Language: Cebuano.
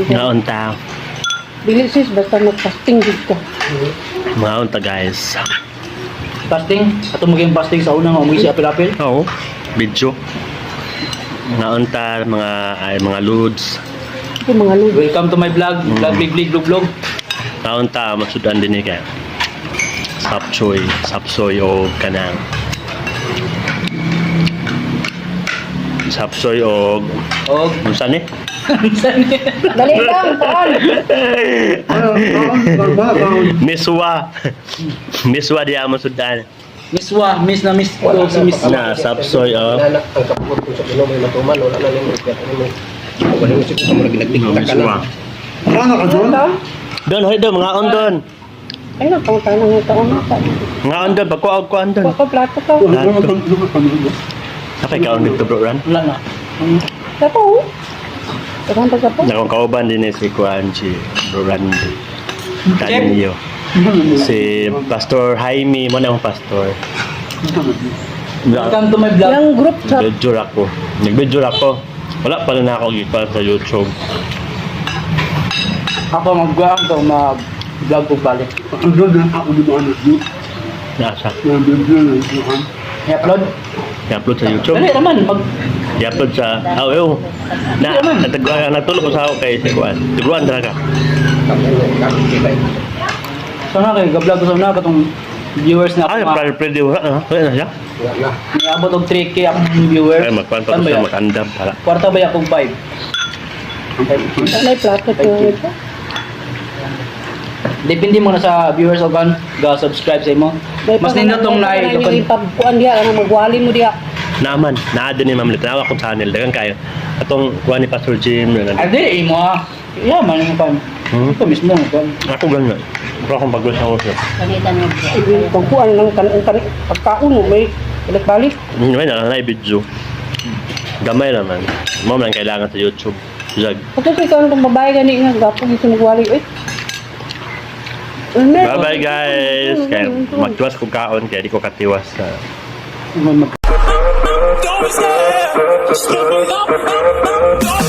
Ngaon ta. Dili sis, basta magpasting gid ka. Ngaon ta, guys. Fasting, ato maging fasting sa una nga umuwi si Apil-Apil. Oo. Video. Ngaon ta mga ay, mga loads. Ito mga ludo. Welcome to my vlog, vlog big big vlog vlog. Ngaon ta masudan din ni kay. Sapchoy, sapsoy o kanang. Sapsoy o Og unsa ni? Dali lang, saan? Miswa. Miswa diya masudan. Miss wa, miss na miss ko si Miss. Na sapsoy o. Wala na ang kapugod kung sa Pinoy may matuman, wala na nimo mo. Wala mo siguro mo nagtigta ka Miswa. na. Don, hoy don, mga on don. Ay, napangutan ng taon na ka. Mga on don, pagkuha og kuan don. Kuha ka plato ka. Napay kaon dito, bro, ran. Wala na. Sapo, oh. Tagang pa sapo. Nakong kauban din eh si Kuan, si Bro Randy. Tanyo. Si Pastor Jaime, mo na akong pastor. Welcome to my vlog. Yang group chat. Nag-video ako. Nag-video ako. Wala pala na ako gipan sa YouTube. Ako mag-vlog to mag vlog ko balik. Nasa. I-upload? I-upload sa YouTube. Dali naman mag I-upload sa... Ah, oh, na, natulog ko sa ako kay si Kuan. Tiguan talaga. Sana kay ga-vlog ko sana katong viewers na Ay, ako. pwede pwede wala na. Wala na siya. Wala na. Niabot og 3K akong viewers. Ay, magkuan pa Saan ko ba siya, yan? mag-andam para. Kwarta ba akong 5? May plato ko. Depende mo na sa viewers o kan ga-subscribe sa imo. Mas nindot tong naay May pagkuan diya, kanang magwali mo diya. Naman, naa din ni Ma'am Lit. Nawa akong channel. Dagan kayo. Atong kuan ni Pastor Jim. Yun, Ay, di, imo ah. Yeah, man yung kan. Hmm? Ito mismo kan. Ako ganyan. Ako akong pagwas ako siya. Pagkuan lang kan pagkaon mo may balik-balik. May na lang video. Gamay naman. Mo man kailangan sa YouTube. Zag. Pagka kay kaon tong babae gani nga gapon ito magwali oy. Bye bye guys. Kaya magtuwas ko kaon kaya di ko katiwas sa Mag Don't be scared. Step up.